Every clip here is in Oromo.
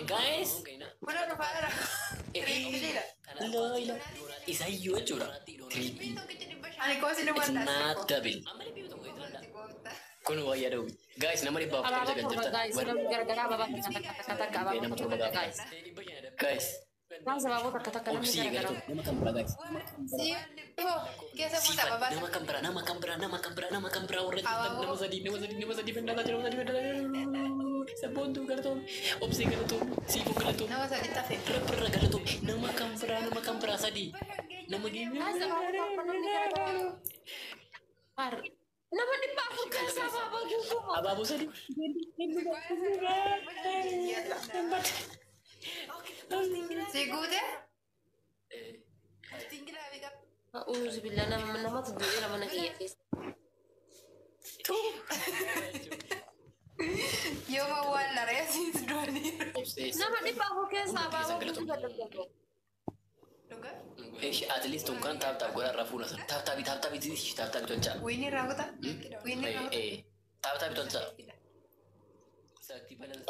Guys, isayyuu jechuudha. It's not double. Kun wayyaa da'u. Guys, nama dhibbaaf Abaaboo sagal torba jirtan. guys, namni garagaraa abaaboo takka takka takka abaaboo Nama takka torba takka gaafa. guys. Guys, Guys, abaaboo takka takka namni obsii garagaraa. galatoom. Nama kan biraa guys. Siifan, nama kan biraa, nama kan biraa, nama kan biraa, nama kan biraa warra jirtan nama sadii, nama sadii, nama sadii, fannaa nama sadii, fannaa Sabboontuu galatoom, obsii galatoom, siifuu galatoom, rabbirra galatoom, nama kan biraa, nama kan biraa sadii, nama Guys, abaaboo torba namni garagaraa. Har. Nama 400 keessa abaaboo guutuu. Abaaboo sadii. A'uuzu billah, nama namatu du'eera mana kiyya keessa. Obsee. Nama 400 keessa abaaboo guutuu dadhabde. Ishi at least tunkaan taap taap godhaa irraa fuula sana. Taap taapi taap taapi taap taapi tolchaa. Taap taapi tolchaa.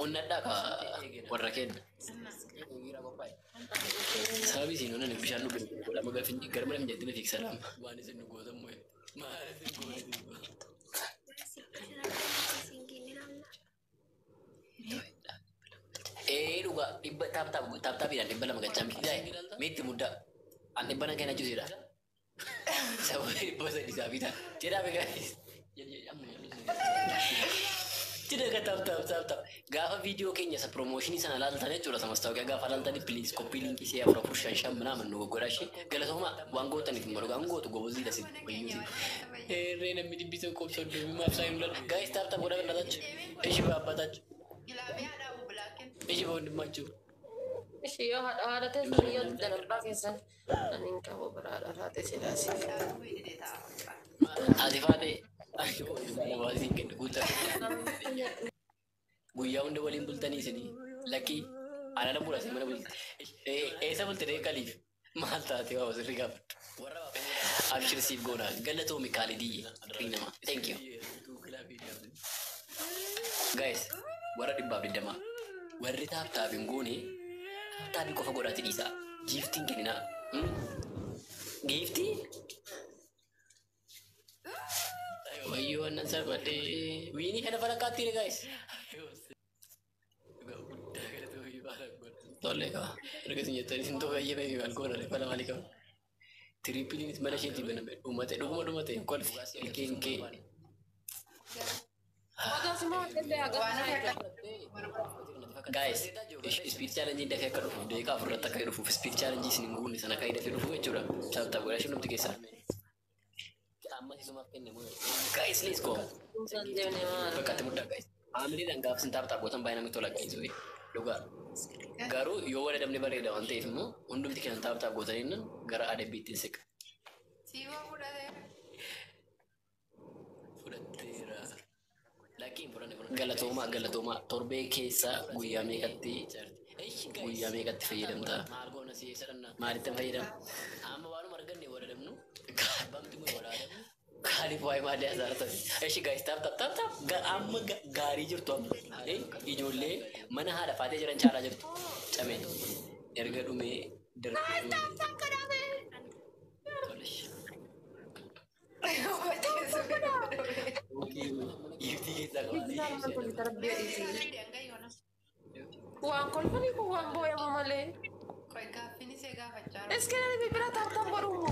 Onnadhaa ka warra kenna. Sababii isin onan bishaan dhuge godhama garma namni jettee fiigsa lama. Waan isin nu gootan moo'e. Maal isin gootan? Ee dhugaa dhibba taap taap taap taapiidhaan 200 gachaa miti. Meetti muddaa. An dhibba nan kenna jechuudha. Sababa 300 isaa bitaa. Jedhaa beekanis. Jedha ka taap taap taap taap. Gaafa viidiyoo keenya isa piroomooshinii sana laaltan jechuudha. Sama mastaawaqaa gaafa laaltanii please koppii liinkii ishee afur afur shan shan ምናምን nu goggodhaa ishee. Galatooma waan gootaniif immoo dhugaan gootu goboziidha si wayyuuti. Eerree namni dhibbi tokko soddomii maaf isaa hin laalu. Gaayis taap taap godhaa እናታችሁ. እሺ በአባታችሁ እሺ በወንድማችሁ Ishi yoo haadha haadha teessan yoo diddan abbaa keessan ani hin qabu biraadha taate silaasiif. Ati faate guyyaa hunda waliin bultanii isinii lakkii anana muraase mana bulte eessa bulte dee kaliif maal taate waa sirri gaafadhu. Abshir siif goona galatoomi kaalidiyye nama thank you. Guys, warra 120 warri taap taap hin goone taap taapii qofa godhaati dhiisaa. Giiftiin kenninaa. Giiftii? Wayyoo annan salphadhee. Wiinii kana falakkaatti ni guys. Tole qaba. Erga isin jettanii isin tokko eeyyamee maal goona fala maalii qaba. Tiriipiliinis mana isheetii baname dhumate dhuguma dhumate kolfi ilkeen kee. Guys, speed challenge dafee akka dhufuuf daqiiqaa afurratti akka dhufuuf speed challenge isin hin guunne sana akka dafee dhufuuf jechuudha. Taap taap godhaa ishee numti keessaa. Guys, let's go. Bakka itti muddaa guys. Aamiliidhaan gaafa isin taap taap gootan baay'ee namatti tola guys. Dhugaa. Garuu yoo wal adamne bareeda waan ta'eef immoo hundumti keessan taap taap gootanii gara adabbiitti hin siqa. Fudhatteera. Lakkiin fudhanne fudhanne. Galatoomaa galatoomaa torbee keessa guyyaa meeqatti fayyadamta? Maalittan fayyadama? Amma waanuma arganne wal adamnu. Kaaliif waa'ee maalii haasa'aa Eshi guys taap taap taap taap amma gaarii jirtu amma. Ijoollee mana haadha faatee jiran caalaa jirtu. Cameen erga dhumee darbee. Giiftii keessaa qabdi. Waan kolfanii kun waan boo'amu malee. Iskeen bira taap taap godhumu.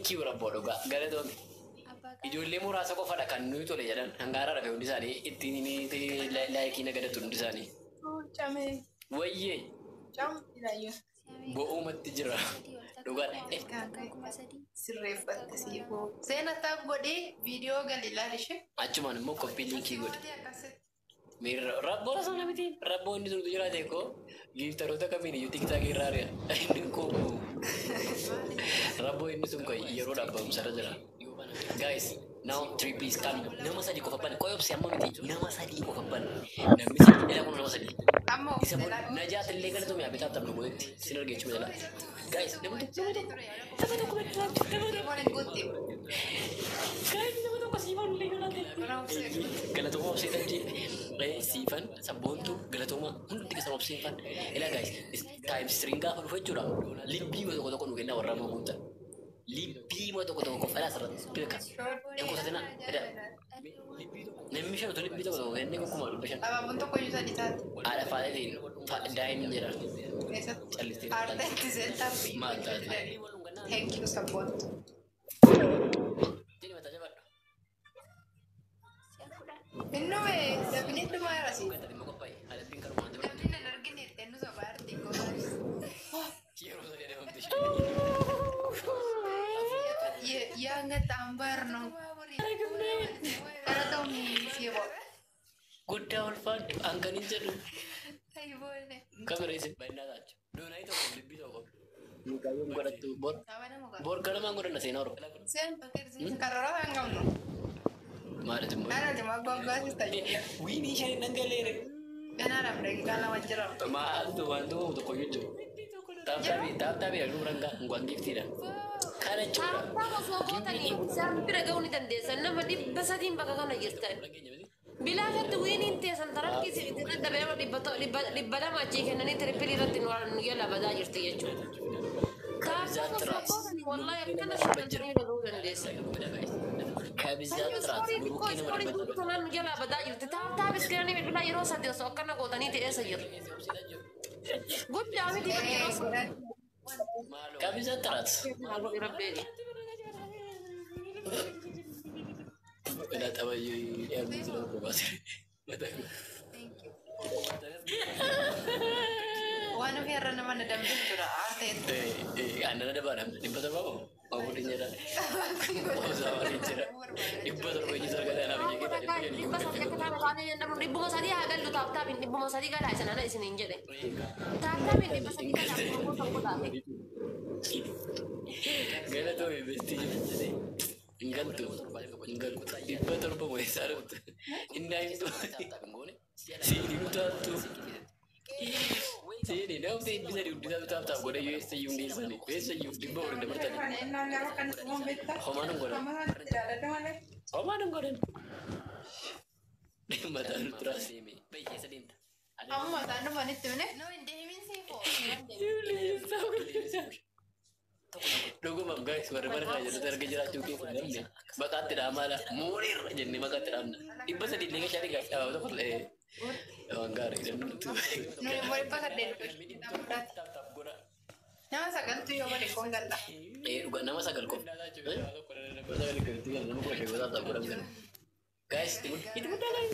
Thank you, Rabboo, dhugaa galatoomi. Ijoollee muraasa qofadha kan nuyi tole jedhan, hangaara dhabe hundi isaanii ittiin like nagadatu hundi isaanii. Camee. Wayyee. Cam ilaayyoo. Bo'uumatti jira. Dhugaadha. Sirreeffatte siifoo. Seena tap godhee viidiyoo gali ilaali ishee. Achumaan immoo copy link godhe. Miirra Rabboo sana miti. Rabboo inni suntu jiraate koo gifteroota kamiin iyyuu TikTok irraa ari'a. Inni koo Rabboo inni sun koo yeroo dhaabamsarra jira. Guys, now three please come. Nama sadii qofa bana. Qoy obsi, amma miti. Nama sadii qofa bana. Namni sadii. Ila kun nama sadii. Amma Isa booda Najaat illee galatoome abitaaf taphnu godhetti. Sin arga jechuudha jala. Guys, nama tokko, nama tokko. Nama tokko bana. Nama tokko. Waliin guutti. Guys, nama tokko siifan illee galate. Galatooma obsee dhabdee. Siifan sabboontu galatooma hundi keessan obseefan. Ilaa guys, times three gaafa dhufu jechuudha. Libbii tokko tokko nu kennaa warra amma guutan. Libbii tokko tokko qofa asirratti beeka. Hin qusatina. Namni shan utuu libbii tokko tokko kennee 500,000. Abaaboon tokko iyyuu sadii taate. Haadha faateetiin daa'imni jedha. Keessatti. Callistee. Aarteetti seentaa. Maal taate? Thank you, sabboontu. Jedhi mataa jabaadhu. Innume dabni dhumaa jira si. Dhimma qophaa'e. Adabbiin kanumaan jira. Namni nan argine itti nu soba arti gogaa. Yeroo sadii adabamte. የአንገት አምባር ነው። ቀረጠው ሲቦ Guddaa ulfaadhu hanqaniin jedhu. Kamera isin baay'inaa Doonaa tokko libbii tokko. Mukaayyoon godhattu bor. Bor ganamaan godhanna seenaa oro. Karoora kan qabnu. Maalet immoo? Win shan dhangaleere. Ganaadhaaf daqiiqaa 2 jira. Maaltu wantu tokko iyyuu jiru. Tap tapii tap tapii dhadhuu rangaa waan giftiidha. Kana jechuudha. Tap tap osoo gootanii isaan bira ga'uu ni dandeessan. Nama 300n bakka kana jirtan. Bilaashatti winiin teessan tarakkii dadhabee nama 200 achii kennanii triple irratti nu jala badaa jirti jechuudha. Tap tap osoo gootanii wallahi akkana shakkantanii bira ga'uu dandeessan. Kabizaa xiraat Xiqqoo burukkee nama iskoorii 700. guutuu kanaan nu jala badaa jirti. Tap tap iskiranii bilbilaa yeroo sadi osoo akkana gootanii ta'eessa jiru. Guddaa miti yeroo sadi. Kabizaa xiraat. Maal godhi rabbeeni. Ila tabayyuu yaadni jira barbaade. Waan ofii irra nama na dambichuudha. Aarteetti. Aannan dabaadha. 700 moo? Maamulli jedha. Osaa jira. 700 ijji sargata anaaf ija keessa 300 akka taana taanee jennamu 300 haa gallu, tap tapiin 300 galaa isin ana isiniin jedhe. Tap tapiin 300 galaa tokko tokko taate. Galatoomi bestii jedhe. Hin galtu. Hin galtu. 700 moo eessaa dhuftu? Inni himtu. Siin himtaattu. Siini namni 300 hundisaatu tap tap godhe yoo eessayyuu hin geessani. Eessayyuu 400 dabartani. Homaan hin godhan. Homaan hin godhan. Mataan turaas. Amma isaan dhufanitti mine. Dhugumaaf guys, warri mana kana jirtu erga jiraachuu keessa namni maqaatti dhaamaa mooriirra jennee maqaatti dhaamna. 300 illee gashaanii guys dhaabaa tokko illee waan gaarii jennu nuti. Nuni immoo 800 dhufe. Nama sagaltu yoo bade koon galla. Dhuga nama sagal qofa. Nama sagal nama 15 gosa godhan. Guys, itti guddaa guys.